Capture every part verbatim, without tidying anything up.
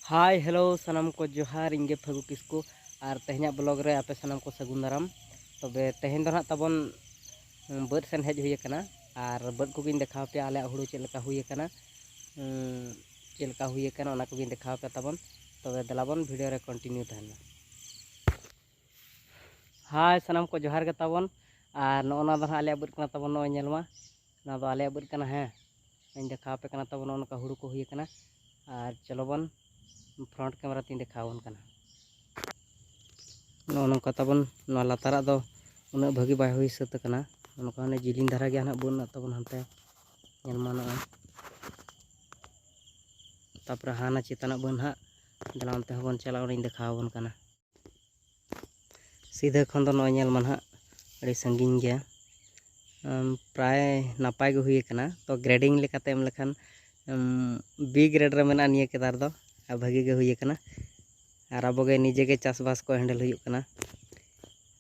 ᱦᱟᱭ, hello, ᱥᱟᱱᱟᱢ ᱠᱚ ᱡᱚᱦᱟᱨ, ᱤᱧ ᱜᱮ ᱯᱷᱟᱹᱜᱩ ᱠᱤᱥᱠᱩ᱾ ᱟᱨ ᱛᱮᱦᱮᱧᱟᱜ ᱵᱞᱚᱜ ᱨᱮ ᱟᱯᱮ ᱥᱟᱱᱟᱢ ᱠᱚ ᱥᱟᱹᱜᱩᱱ ᱫᱟᱨᱟᱢ᱾ ᱛᱚᱵᱮ ᱛᱮᱦᱮᱧ ᱫᱚ ᱱᱟᱦᱟᱜ ᱛᱟᱵᱚᱱ, ᱩᱸ, ᱵᱟᱹᱫᱽ ᱥᱮᱱ ᱦᱮᱡ ᱦᱩᱭ ᱟᱠᱟᱱᱟ᱾ ᱟᱨ ᱵᱟᱹᱫᱽ ᱠᱚᱜᱮᱧ ᱫᱮᱠᱷᱟᱣ ᱟᱯᱮᱭᱟ, ᱟᱞᱮᱭᱟᱜ ᱦᱩᱲᱩ ᱪᱮᱫ ᱞᱮᱠᱟ ᱦᱩᱭ ᱟᱠᱟᱱᱟ, ᱩᱸ, ᱪᱮᱫ ᱞᱮᱠᱟ ᱦᱩᱭ ᱟᱠᱟᱱᱟ, ᱚᱱᱟ ᱠᱚᱜᱮᱧ ᱫᱮᱠᱷᱟᱣ ᱟᱯᱮᱭᱟ ᱛᱟᱵᱚᱱ᱾ ᱛᱚᱵᱮ ᱫᱮᱞᱟ ᱵᱚᱱ ᱵᱷᱤᱰᱤᱭᱳ ᱨᱮ ᱠᱚᱱᱴᱤᱱᱤᱭᱩ ᱛᱟᱦᱮᱱᱟ᱾ ᱦᱟᱭ, ᱥᱟᱱᱟᱢ ᱠᱚ ᱡᱚᱦᱟᱨ ᱜᱮ ᱛᱟᱵᱚᱱ᱾ ᱟᱨ ᱱᱚᱜᱼᱚ ᱱᱚᱣᱟ ᱫᱚ ᱱᱟᱦᱟᱜ ᱟᱞᱮᱭᱟᱜ ᱵᱟᱹᱫᱽ ᱠᱟᱱᱟ ᱛᱟᱵᱚᱱ, ᱱᱚᱜᱼᱚᱭ ᱧᱮᱞ ᱢᱟ, ᱱᱚᱣᱟ ᱫᱚ ᱟᱞᱮᱭᱟᱜ ᱵᱟᱹᱫᱽ ᱠᱟᱱᱟ᱾ ᱦᱮᱸ, ᱤᱧ ᱫᱮᱠᱷᱟᱣ ᱟᱯᱮ ᱠᱟᱱᱟ ᱛᱟᱵᱚᱱ, ᱱᱚᱜᱼᱚ ᱱᱚᱝᱠᱟ ᱦᱩᱲᱩ ᱠᱚ ᱦᱩᱭ ᱟᱠᱟᱱᱟ᱾ ᱟᱨ ᱪᱚᱞᱚ ᱵᱚᱱ ᱯᱷᱨᱚᱱᱴ ᱠᱮᱢᱮᱨᱟ ᱛᱤᱧ ᱫᱮᱠᱷᱟᱣ ᱟᱵᱚᱱ ᱠᱟᱱᱟ᱾ ᱱᱚᱜᱼᱚ ᱱᱚᱝᱠᱟ ᱛᱟᱵᱚᱱ ᱱᱚᱣᱟ ᱞᱟᱛᱟᱨᱟᱜ ᱫᱚ ᱩᱱᱟᱹᱜ ᱵᱷᱟᱹᱜᱤ ᱵᱟᱭ ᱦᱩᱭ ᱥᱟᱹᱛ ᱟᱠᱟᱱᱟ᱾ ᱱᱚᱝᱠᱟ ᱦᱟᱱᱮ ᱡᱤᱞᱤᱧ ᱫᱷᱟᱨᱟ ᱜᱮ ᱱᱟᱦᱟᱜ ᱵᱟᱹᱫᱽ ᱢᱮᱱᱟᱜ ᱛᱟᱵᱚᱱ ᱦᱟᱱᱛᱮ, ᱧᱮᱞ ᱢᱟ ᱱᱚᱜᱼᱚᱭ᱾ ᱛᱟᱯᱚᱨᱮ ᱦᱟᱱᱟ ᱪᱮᱛᱟᱱᱟᱜ ᱵᱟᱹᱫᱽ ᱱᱟᱦᱟᱜ, ᱫᱮᱞᱟ ᱚᱱᱛᱮ ᱦᱚᱸᱵᱚᱱ ᱪᱟᱞᱟᱜᱼᱟ, ᱚᱸᱰᱮᱧ ᱫᱮᱠᱷᱟᱣ ᱟᱵᱚᱱ ᱠᱟᱱᱟ᱾ ᱥᱤᱫᱷᱟᱹ ᱠᱷᱚᱱ ᱫᱚ ᱱᱚᱜᱼᱚᱭ ᱧᱮᱞ ᱢᱟ ᱱᱟᱦᱟᱜ ᱟᱹᱰᱤ ᱥᱟᱺᱜᱤᱧ ᱜᱮᱭᱟ᱾ ᱟᱢ, ᱯᱨᱟᱭ ᱱᱟᱯᱟᱭ ᱜᱮ ᱦᱩᱭ ᱟᱠᱟᱱᱟ᱾ ᱛᱚ grading ᱞᱮᱠᱟᱛᱮ ᱮᱢ ᱞᱮᱠᱷᱟᱱ, ᱟᱢ, B grade ᱨᱮ ᱢᱮᱱᱟᱜᱼᱟ ᱱᱤᱭᱟᱹ ᱠᱮᱫᱟᱨ ᱫᱚ, ᱟᱨ ᱵᱷᱟᱹᱜᱤ ᱜᱮ ᱦᱩᱭ ᱟᱠᱟᱱᱟ᱾ ᱟᱨ ᱟᱵᱚ ᱜᱮ ᱱᱤᱡᱮ ᱜᱮ ᱪᱟᱥᱵᱟᱥ ᱠᱚ handle ᱦᱩᱭᱩᱜ ᱠᱟᱱᱟ᱾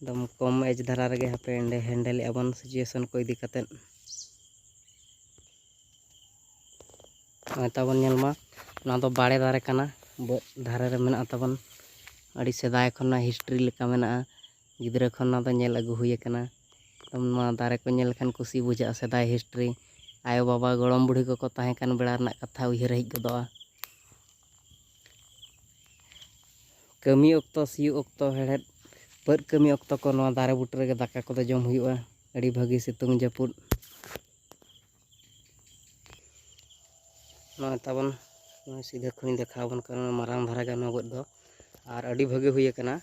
ᱮᱠᱫᱚᱢ ᱠᱚᱢ age ᱫᱷᱟᱨᱟ ᱨᱮᱜᱮ ᱦᱟᱯᱮ ᱮᱸᱰᱮ handle ᱮᱫᱼᱟ ᱵᱚᱱ situation ᱠᱚ ᱤᱫᱤ ᱠᱟᱛᱮᱫ᱾ ᱱᱚᱜᱼᱚᱭ ᱛᱟᱵᱚᱱ ᱧᱮᱞ ᱢᱟ, ᱱᱚᱣᱟ ᱫᱚ ᱵᱟᱲᱮ ᱫᱟᱨᱮ ᱠᱟᱱᱟ, ᱵᱟᱹᱫᱽ ᱫᱷᱟᱨᱮ ᱨᱮ ᱢᱮᱱᱟᱜᱼᱟ ᱛᱟᱵᱚᱱ᱾ ᱟᱹᱰᱤ ᱥᱮᱫᱟᱭ ᱠᱷᱚᱱᱟᱜ history ᱞᱮᱠᱟ ᱢᱮᱱᱟᱜᱼᱟ᱾ ᱜᱤᱫᱽᱨᱟᱹ ᱠᱷᱚᱱ ᱱᱚᱣᱟ ᱫᱚ ᱧᱮᱞ ᱟᱹᱜᱩ ᱦᱩᱭ ᱟᱠᱟᱱᱟ᱾ ᱮᱠᱫᱚᱢ ᱱᱚᱣᱟ ᱫᱟᱨᱮ ᱠᱚ ᱧᱮᱞ ᱞᱮᱠᱷᱟᱱ ᱠᱩᱥᱤ ᱵᱩᱡᱷᱟᱹᱜᱼᱟ, ᱥᱮᱫᱟᱭ history, ᱟᱭᱳᱼᱵᱟᱵᱟ, ᱜᱚᱲᱚᱢ ᱵᱩᱲᱦᱤ ᱠᱚᱠᱚ ᱛᱟᱦᱮᱸ ᱠᱟᱱ ᱵᱮᱲᱟ ᱨᱮᱱᱟᱜ ᱠᱟᱛᱷᱟ ᱩᱭᱦᱟᱹᱨ ᱦᱮᱡ ᱜᱚᱫᱚᱜᱼᱟ᱾ ᱠᱟᱹᱢᱤ ᱚᱠᱛᱚ, ᱥᱤᱭᱳᱜ ᱚᱠᱛᱚ, ᱦᱮᱲᱦᱮᱫ, ᱵᱟᱹᱫᱽ ᱠᱟᱹᱢᱤ ᱚᱠᱛᱚ ᱠᱚ ᱱᱚᱣᱟ ᱫᱟᱨᱮ ᱵᱩᱴᱟᱹ ᱨᱮᱜᱮ ᱫᱟᱠᱟ ᱠᱚᱫᱚ ᱡᱚᱢ ᱦᱩᱭᱩᱜᱼᱟ᱾ ᱟᱹᱰᱤ ᱵᱷᱟᱹᱜᱤ ᱥᱤᱛᱩᱝ ᱡᱟᱹᱯᱩᱫ᱾ ᱱᱚᱜᱼᱚᱭ ᱛᱟᱵᱚᱱ, ᱱᱚᱜᱼᱚᱭ ᱥᱤᱫᱷᱟᱹ ᱠᱷᱚᱱᱤᱧ ᱫᱮᱠᱷᱟᱣ ᱟᱵᱚᱱ ᱠᱟᱱᱟ, ᱢᱟᱨᱟᱝ ᱫᱷᱟᱨᱟ ᱜᱮ ᱱᱚᱣᱟ ᱵᱟᱹᱫᱽ ᱫᱚ, ᱟᱨ ᱟᱹᱰᱤ ᱵᱷᱟᱹᱜᱤ ᱦᱩᱭ ᱟᱠᱟᱱᱟ᱾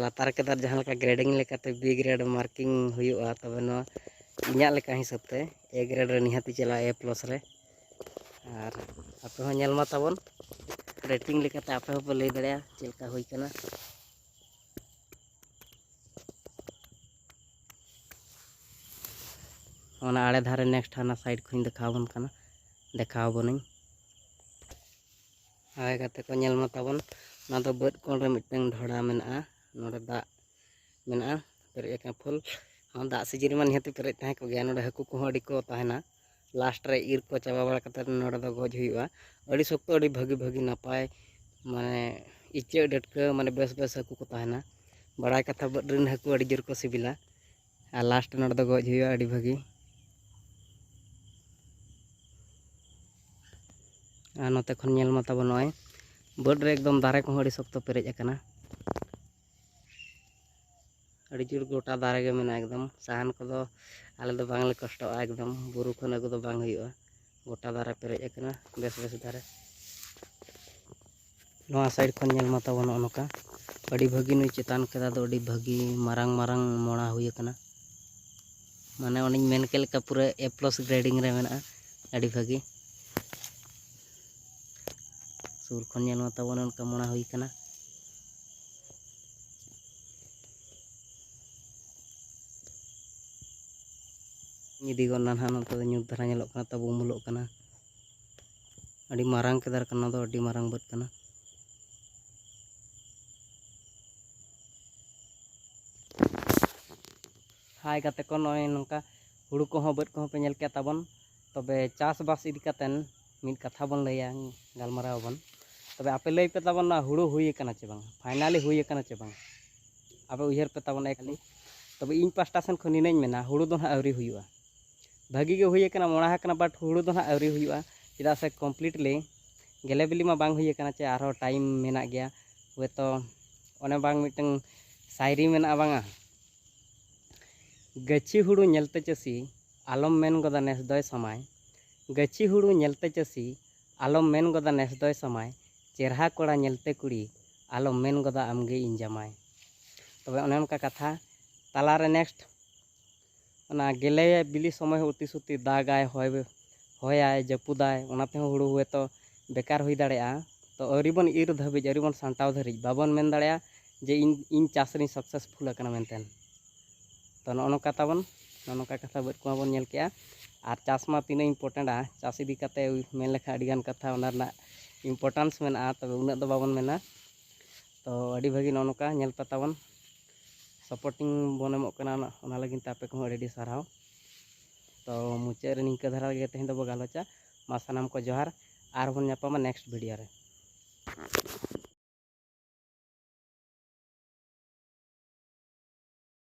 ᱞᱟᱛᱟᱨ ᱠᱮᱫᱟᱨ ᱡᱟᱦᱟᱸ ᱞᱮᱠᱟ grading ᱞᱮᱠᱟᱛᱮ B grade marking ᱦᱩᱭᱩᱜᱼᱟ, ᱛᱚᱵᱮ ᱱᱚᱣᱟ ᱤᱧᱟᱹᱜ ᱞᱮᱠᱟ ᱦᱤᱥᱟᱹᱵ ᱛᱮ A grade ᱨᱮ ᱱᱤᱦᱟᱹᱛᱤ ᱪᱟᱞᱟᱜᱼᱟ, A plus ᱨᱮ᱾ ᱟᱨ ᱟᱯᱮ ᱦᱚᱸ ᱧᱮᱞ ᱢᱟ ᱛᱟᱵᱚᱱ, rating ᱞᱮᱠᱟᱛᱮ ᱟᱯᱮ ᱦᱚᱸᱯᱮ ᱞᱟᱹᱭ ᱫᱟᱲᱮᱭᱟᱜᱼᱟ ᱪᱮᱫ ᱞᱮᱠᱟ ᱦᱩᱭ ᱠᱟᱱᱟ᱾ ᱚᱱᱟ ᱟᱲᱮ ᱫᱷᱟᱨᱮ next ᱦᱟᱱᱟ side ᱠᱷᱚᱱᱤᱧ ᱫᱮᱠᱷᱟᱣ ᱟᱵᱚᱱ ᱠᱟᱱᱟ, ᱫᱮᱠᱷᱟᱣ ᱟᱵᱚᱱᱟᱹᱧ᱾ ᱦᱳᱭ ᱜᱟᱛᱮ ᱠᱚ, ᱧᱮᱞ ᱢᱟ ᱛᱟᱵᱚᱱ, ᱱᱚᱣᱟ ᱫᱚ ᱵᱟᱹᱫᱽ ᱠᱚᱬ ᱨᱮ ᱢᱤᱫᱴᱟᱝ ᱰᱷᱚᱲᱟ ᱢᱮᱱᱟᱜᱼᱟ᱾ ᱱᱚᱰᱮ ᱫᱟᱜ ᱢᱮᱱᱟᱜᱼᱟ, ᱯᱮᱨᱮᱡ ᱟᱠᱟᱱ full᱾ ᱦᱚᱸ, ᱫᱟᱜ season ᱨᱮᱢᱟ ᱱᱤᱦᱟᱹᱛ ᱯᱮᱨᱮᱡ ᱛᱟᱦᱮᱸ ᱠᱚᱜ ᱜᱮᱭᱟ᱾ ᱱᱚᱰᱮ ᱦᱟᱹᱠᱩ ᱠᱚᱦᱚᱸ ᱟᱹᱰᱤ ᱠᱚ ᱛᱟᱦᱮᱱᱟ᱾ Last ᱨᱮ ᱤᱨ ᱠᱚ ᱪᱟᱵᱟ ᱵᱟᱲᱟ ᱠᱟᱛᱮᱫ ᱱᱚᱰᱮ ᱫᱚ ᱜᱚᱡ ᱦᱩᱭᱩᱜᱼᱟ᱾ ᱟᱹᱰᱤ ᱥᱚᱠᱛᱚ, ᱟᱹᱰᱤ ᱵᱷᱟᱹᱜᱤ, ᱵᱷᱟᱹᱜᱤ ᱱᱟᱯᱟᱭ ᱢᱟᱱᱮ ᱤᱪᱟᱹᱜ ᱰᱟᱹᱴᱠᱟᱹ, ᱢᱟᱱᱮ ᱵᱮᱥ ᱵᱮᱥ ᱦᱟᱹᱠᱩ ᱠᱚ ᱛᱟᱦᱮᱱᱟ᱾ ᱵᱟᱲᱟᱭ ᱠᱟᱛᱷᱟ, ᱵᱟᱹᱫᱽ ᱨᱮᱱ ᱦᱟᱹᱠᱩ ᱟᱹᱰᱤ ᱡᱳᱨ ᱠᱚ ᱥᱤᱵᱤᱞᱟ᱾ ᱟᱨ ᱞᱟᱥᱴ ᱱᱚᱰᱮ ᱫᱚ ᱜᱚᱡ ᱦᱩᱭᱩᱜᱼᱟ ᱟᱹᱰᱤ ᱵᱷᱟᱹᱜᱤ᱾ ᱟᱨ ᱱᱚᱛᱮ ᱠᱷᱚᱱ ᱧᱮᱞ ᱢᱟ ᱛᱟᱵᱚᱱ ᱱᱚᱜᱼᱚᱭ ᱵᱟᱹᱫᱽ ᱨᱮ ᱮᱠᱫᱚᱢ ᱫᱟᱨᱮ ᱠᱚᱦᱚᱸ ᱟᱹᱰᱤ ᱥᱚᱠᱛᱚ ᱯᱮᱨᱮᱡ ᱟᱠᱟᱱᱟ᱾ ᱟᱹᱰᱤ ᱡᱳᱨ ᱜᱚᱴᱟ ᱫᱟᱨᱮ ᱜᱮ ᱢᱮᱱᱟᱜᱼᱟ ᱮᱠᱫᱚᱢ᱾ ᱥᱟᱦᱟᱱ ᱠᱚᱫᱚ ᱟᱞᱮ ᱫᱚ ᱵᱟᱝᱞᱮ ᱠᱚᱥᱴᱚᱜᱼᱟ, ᱮᱠᱫᱚᱢ ᱵᱩᱨᱩ ᱠᱷᱚᱱ ᱟᱹᱜᱩ ᱫᱚ ᱵᱟᱝ ᱦᱩᱭᱩᱜᱼᱟ᱾ ᱜᱚᱴᱟ ᱫᱟᱨᱮ ᱯᱮᱨᱮᱡ ᱟᱠᱟᱱᱟ, ᱵᱮᱥ ᱵᱮᱥ ᱫᱟᱨᱮ᱾ ᱱᱚᱣᱟ ᱥᱟᱭᱤᱰ ᱠᱷᱚᱱ ᱧᱮᱞ ᱢᱟ ᱛᱟᱵᱚᱱ ᱱᱚᱜᱼᱚ ᱱᱚᱝᱠᱟ ᱟᱹᱰᱤ ᱵᱷᱟᱹᱜᱤ ᱱᱩᱭ ᱪᱮᱛᱟᱱ ᱠᱮᱫᱟ ᱫᱚ ᱟᱹᱰᱤ ᱵᱷᱟᱹᱜᱤ ᱢᱟᱨᱟᱝ ᱢᱟᱨᱟᱝ ᱢᱚᱲᱟ ᱦᱩᱭ ᱟᱠᱟᱱᱟ᱾ ᱢᱟᱱᱮ ᱚᱱᱮᱧ ᱢᱮᱱ ᱠᱮᱫ ᱞᱮᱠᱟ ᱯᱩᱨᱟᱹ A plus grading ᱨᱮ ᱢᱮᱱᱟᱜᱼᱟ, ᱟᱹᱰᱤ ᱵᱷᱟᱹᱜᱤ᱾ ᱥᱩᱨ ᱠᱷᱚᱱ ᱧᱮᱞ ᱢᱟ ᱛᱟᱵᱚᱱ ᱚᱱᱠᱟ ᱢᱚᱲᱟ ᱦᱩᱭ ᱟᱠᱟᱱᱟ᱾ ᱤᱫᱤ ᱜᱚᱫ ᱱᱟ ᱱᱟᱦᱟᱜ, ᱱᱚᱛᱮ ᱫᱚ ᱧᱩᱛ ᱫᱷᱟᱨᱟ ᱧᱮᱞᱚᱜ ᱠᱟᱱᱟ, ᱛᱟᱵᱚ ᱩᱢᱩᱞᱚᱜ ᱠᱟᱱᱟ᱾ ᱟᱹᱰᱤ ᱢᱟᱨᱟᱝ ᱠᱮᱫᱟᱨ ᱠᱟᱱᱟ, ᱱᱚᱣᱟ ᱫᱚ ᱟᱹᱰᱤ ᱢᱟᱨᱟᱝ ᱵᱟᱹᱫᱽ ᱠᱟᱱᱟ᱾ ᱦᱟᱭ ᱜᱟᱛᱮ ᱠᱚ, ᱱᱚᱜᱼᱚᱭ ᱱᱚᱝᱠᱟ ᱦᱩᱲᱩ ᱠᱚᱦᱚᱸ ᱵᱟᱹᱫᱽ ᱠᱚᱦᱚᱸ ᱯᱮ ᱧᱮᱞ ᱠᱮᱫ ᱛᱟᱵᱚᱱ᱾ ᱛᱚᱵᱮ ᱪᱟᱥᱵᱟᱥ ᱤᱫᱤ ᱠᱟᱛᱮᱱ ᱢᱤᱫ ᱠᱟᱛᱷᱟ ᱵᱚᱱ ᱞᱟᱹᱭᱟ, ᱜᱟᱞᱢᱟᱨᱟᱣ ᱟᱵᱚᱱ᱾ ᱛᱚᱵᱮ ᱟᱯᱮ ᱞᱟᱹᱭ ᱯᱮ ᱛᱟᱵᱚᱱ, ᱱᱚᱣᱟ ᱦᱩᱲᱩ ᱦᱩᱭ ᱟᱠᱟᱱᱟ ᱪᱮ ᱵᱟᱝ, ᱯᱷᱟᱭᱱᱟᱞᱤ ᱦᱩᱭ ᱟᱠᱟᱱᱟ ᱪᱮ ᱵᱟᱝ? ᱟᱯᱮ ᱩᱭᱦᱟᱹᱨ ᱯᱮ ᱛᱟᱵᱚᱱ ᱮᱠ ᱠᱷᱟᱹᱞᱤ᱾ ᱛᱚᱵᱮ ᱤᱧ ᱯᱟᱥᱴᱟ ᱥᱮᱱ ᱠᱷᱚᱱ ᱱᱤᱱᱟᱹᱧ ᱢᱮᱱᱟ, ᱦᱩᱲᱩ ᱫᱚ ᱱᱟᱦᱟᱜ ᱟᱹᱣᱨᱤ ᱦᱩᱭᱩᱜᱼᱟ᱾ ᱵᱷᱟᱹᱜᱤ ᱜᱮ ᱦᱩᱭ ᱟᱠᱟᱱᱟ, ᱢᱚᱲᱟ ᱟᱠᱟᱱᱟ, but ᱦᱩᱲᱩ ᱫᱚ ᱱᱟᱦᱟᱜ ᱟᱹᱣᱨᱤ ᱦᱩᱭᱩᱜᱼᱟ᱾ ᱪᱮᱫᱟᱜ ᱥᱮ ᱠᱚᱢᱯᱞᱤᱴᱞᱤ ᱜᱮᱞᱮ ᱵᱤᱞᱤ ᱢᱟ ᱵᱟᱝ ᱦᱩᱭ ᱟᱠᱟᱱᱟ ᱪᱮ, ᱟᱨᱦᱚᱸ ᱴᱟᱭᱤᱢ ᱢᱮᱱᱟᱜ ᱜᱮᱭᱟ᱾ ᱦᱳᱭᱛᱳ ᱚᱱᱮ ᱵᱟᱝ ᱢᱤᱫᱴᱟᱝ ᱥᱟᱭᱨᱤ ᱢᱮᱱᱟᱜᱼᱟ ᱵᱟᱝᱟ, ᱜᱟᱹᱪᱷᱤ ᱦᱩᱲᱩ ᱧᱮᱞᱛᱮ ᱪᱟᱹᱥᱤ ᱟᱞᱚᱢ ᱢᱮᱱ ᱜᱚᱫᱟ ᱱᱮᱥ ᱫᱚᱭ ᱥᱟᱢᱟᱭ᱾ ᱜᱟᱹᱪᱷᱤ ᱦᱩᱲᱩ ᱧᱮᱞᱛᱮ ᱪᱟᱹᱥᱤ ᱟᱞᱚᱢ ᱢᱮᱱ ᱜᱚᱫᱟ ᱱᱮᱥ ᱫᱚᱭ ᱥᱟᱢᱟᱭ᱾ ᱪᱮᱨᱦᱟ ᱠᱚᱲᱟ ᱧᱮᱞᱛᱮ ᱠᱩᱲᱤ ᱟᱞᱚᱢ ᱢᱮᱱ ᱜᱚᱫᱟ ᱟᱢᱜᱮ ᱤᱧ ᱡᱟᱢᱟᱭ᱾ ᱛᱚᱵᱮ ᱚᱱᱮ ᱚᱱᱠᱟ ᱠᱟᱛᱷᱟ ᱛᱟᱞᱟᱨᱮ ᱱᱮᱠᱥᱴ ᱚᱱᱟ ᱜᱮᱞᱮ ᱵᱤᱞᱤ ᱥᱚᱢᱚᱭ ᱦᱚᱸ ᱩᱛᱤ ᱥᱩᱛᱤ ᱫᱟᱜᱟᱭ, ᱦᱚᱭ, ᱦᱚᱭᱟᱭ, ᱡᱟᱹᱯᱩᱫᱟᱭ, ᱚᱱᱟ ᱛᱮᱦᱚᱸ ᱦᱩᱲᱩ ᱦᱚᱭᱛᱳ ᱵᱮᱠᱟᱨ ᱦᱩᱭ ᱫᱟᱲᱮᱭᱟᱜᱼᱟ᱾ ᱛᱚ ᱟᱹᱣᱨᱤ ᱵᱚᱱ ᱤᱨ ᱫᱷᱟᱹᱵᱤᱡ, ᱟᱹᱣᱨᱤ ᱵᱚᱱ ᱥᱟᱢᱴᱟᱣ ᱫᱷᱟᱹᱨᱤᱡ ᱵᱟᱵᱚᱱ ᱢᱮᱱ ᱫᱟᱲᱮᱭᱟᱜᱼᱟ ᱡᱮ ᱤᱧ, ᱤᱧ ᱪᱟᱥ ᱨᱤᱧ ᱥᱟᱠᱥᱮᱥᱯᱷᱩᱞ ᱟᱠᱟᱱᱟ ᱢᱮᱱᱛᱮ᱾ ᱛᱚ ᱱᱚᱜᱼᱚ ᱱᱚᱝᱠᱟ ᱛᱟᱵᱚᱱ, ᱱᱚᱜᱼᱚ ᱱᱚᱝᱠᱟ ᱠᱟᱛᱷᱟ ᱵᱟᱹᱫᱽ ᱠᱚᱢᱟ ᱵᱚᱱ ᱧᱮᱞ ᱠᱮᱜᱼᱟ᱾ ᱟᱨ ᱪᱟᱥ ᱢᱟ ᱛᱤᱱᱟᱹᱜ ᱤᱢᱯᱚᱨᱴᱮᱱᱴᱼᱟ, ᱪᱟᱥ ᱤᱫᱤ ᱠᱟᱛᱮ ᱢᱮᱱ ᱞᱮᱠᱷᱟᱱ ᱟᱹᱰᱤᱜᱟᱱ ᱠᱟᱛᱷᱟ ᱚᱱᱟ ᱨᱮᱱᱟᱜ ᱤᱢᱯᱚᱨᱴᱮᱱᱥ ᱢᱮᱱᱟᱜᱼᱟ, ᱛᱚᱵᱮ ᱩᱱᱟᱹᱜ ᱫᱚ ᱵᱟᱵᱚᱱ ᱢᱮᱱᱟ᱾ ᱛᱚ ᱟᱹᱰᱤ ᱵᱷᱟᱹᱜᱤ ᱱᱚᱜᱼᱚ ᱱᱚᱝᱠᱟ ᱧᱮᱞ ᱯᱮ ᱛᱟᱵᱚᱱ, ᱥᱟᱯᱳᱨᱴᱤᱝ ᱵᱚᱱ ᱮᱢᱚᱜ ᱠᱟᱱᱟ, ᱚᱱᱟ, ᱚᱱᱟ ᱞᱟᱹᱜᱤᱫ ᱛᱮ ᱟᱯᱮ ᱠᱚᱦᱚᱸ ᱟᱹᱰᱤ ᱟᱹᱰᱤ ᱥᱟᱨᱦᱟᱣ᱾ ᱛᱚ ᱢᱩᱪᱟᱹᱫ ᱨᱮ ᱱᱤᱝᱠᱟᱹ ᱫᱷᱟᱨᱟ ᱜᱮ ᱛᱮᱦᱮᱧ ᱫᱚᱵᱚ ᱜᱟᱞᱚᱪᱟ᱾ ᱢᱟ ᱥᱟᱱᱟᱢ ᱠᱚ ᱡᱚᱦᱟᱨ, ᱟᱨᱦᱚᱸ ᱵᱚᱱ ᱧᱟᱯᱟᱢᱟ ᱱᱮᱠᱥᱴ ᱵᱷᱤᱰᱤᱭᱳ ᱨᱮ᱾